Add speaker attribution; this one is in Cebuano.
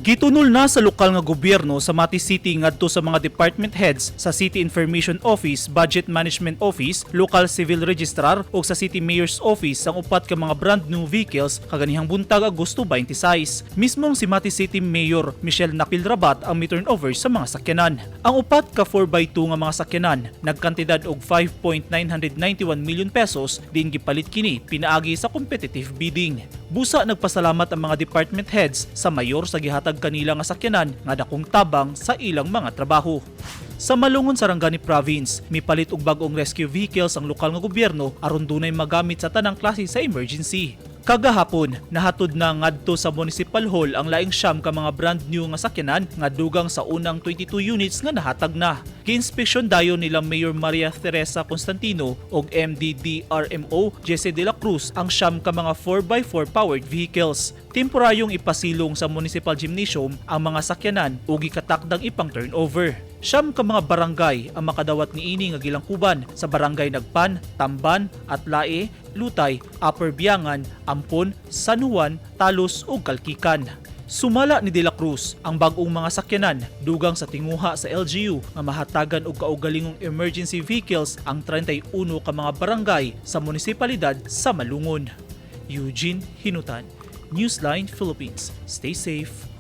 Speaker 1: Gitunol na sa lokal nga gobyerno sa Mati City ngadto sa mga department heads sa City Information Office, Budget Management Office, Local Civil Registrar ug sa City Mayor's Office ang upat ka mga brand new vehicles kaganihang buntag, Agosto 26. Mismong si Mati City Mayor Michelle Nakpil Rabat ang mi-turnover sa mga sakyanan. Ang upat ka 4x2 nga mga sakyanan nagkantidad og 5.991 million pesos din gipalit kini pinaagi sa competitive bidding. Busa nagpasalamat ang mga department heads sa mayor sa gihatag kanila nga sakyanan nga dakong tabang sa ilang mga trabaho. Sa Malungon, Sarangani Province, mipalit og bag-ong rescue vehicles ang lokal nga gobyerno aron dunay magamit sa tanang klase sa emergency. Kagahapon, nahatod na ngadto sa Municipal Hall ang laing 9 ka mga brand new nga sakyanan nga dugang sa unang 22 units nga nahatag na. Giinspeksyon dayon nila Mayor Maria Teresa Constantino ug MDDRMO Jesse de la Cruz ang 9 ka mga 4x4 powered vehicles. Temporaryong ipasilong sa Municipal Gymnasium ang mga sakyanan ug gikatakdang ipang turnover. 9 ka mga barangay ang makadawat niini nga gilangkuban sa Barangay Nagpan, Tamban, Atlae, Lutay, Upper Biangan, Ampon, San Juan, Talos ug Kalkikan. Sumala ni De La Cruz, ang bag-ong mga sakyanan dugang sa tinguha sa LGU nga mahatagan og kaugalingong emergency vehicles ang 31 ka mga barangay sa munisipalidad sa Malungon. Eugene Hinutan, Newsline Philippines. Stay safe.